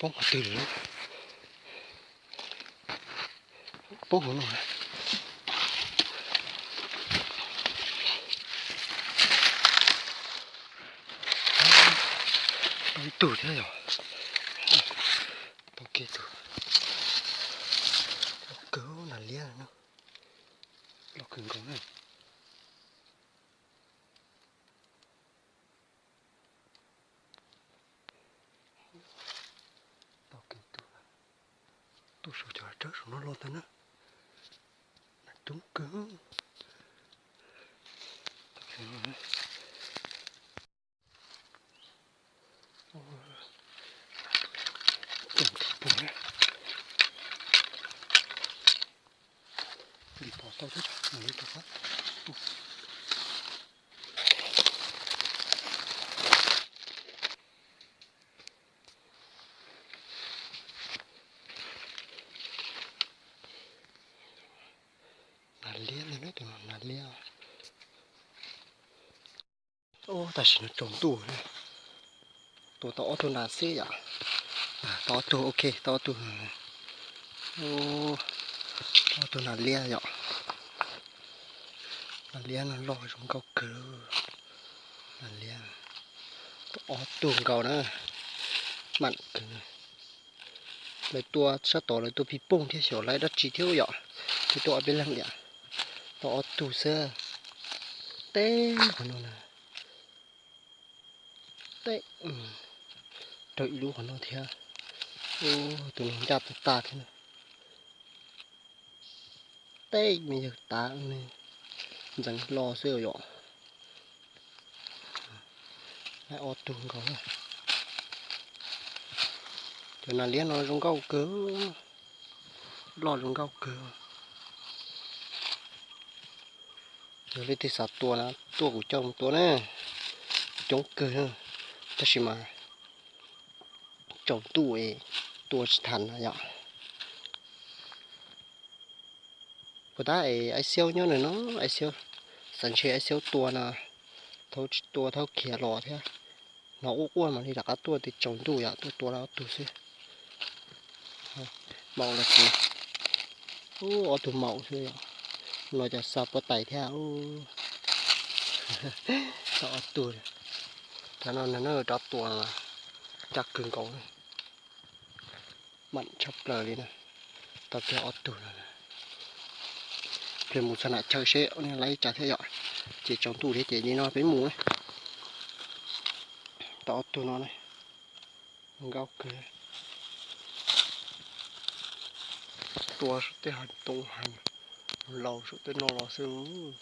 Poob qhov twg lawm? Poob hauv no. Tau ib tug thiab yom. Tau kiag tus. Loj kawg, nas liab no. Loj kawg nkaus na. Tau kiag tus. Tuaj saum cov hav tsawb saum no los ntag na. Nas coob kawg. Li pom tau thiab, li pom tau. Nas liab ntag, tus no nas liab. Ub, tam sim no tsaus ntuj, tua tau ob tug nas xwb yom. Tau ob tug, ok, tau ob tug. Ob tug nas liab yom. Nas liab no loj zoo nkauj kawg. Nas liab, tau ob tug nkaus na, mam kawg. Lawv tua sab tod lawv tua pis pooj thiab xyov lawv dab tsi thiab yom, thiaj tuaj ob peb leeg yom. Tau ob tug xwb. Teb qhov no na. Teb, raug ib lub qhov no thiab. Tus no ncaj tag tag thiab na. Teb me yawg tav ne, ntxeev hlo xwb yom. Ob tug nkaus. Cov nas liab no zoo nkauj kawg, loj zoo nkauj kawg. Yog leej twg xav tua na, tuaj kuv coj mus tua na. Coob kawg, tab sis mas tsaus ntuj es tua tsis tau na yom. Puas tab es Aib Xiaub nyob nws no, Aib Xiaub, xav ntshe Aib Xiaub tua no, thaub tsis tua thaub khiav los thiab. Hnov quaj quaj mam li rov qab tuaj, twb tsaus ntuj yom, tuaj tua ob tug xwb. Maum los tsis, ub, ob tug maum xwb yom. No cas xa puab tais thiab. Tau ob tug, cov no nws rov tua ncaj kawg nkaus, mam tshaj plaws li na. Tau kiag ob tug no. Pliag mus txog nram chaw seb laib ib tsam thiab yom, ces tsaus ntuj thiab ces li no peb mus. Tau ob tug no na, nkauj kawg. Tua saum tej hav ntoo hav laus saum tej no los xwb.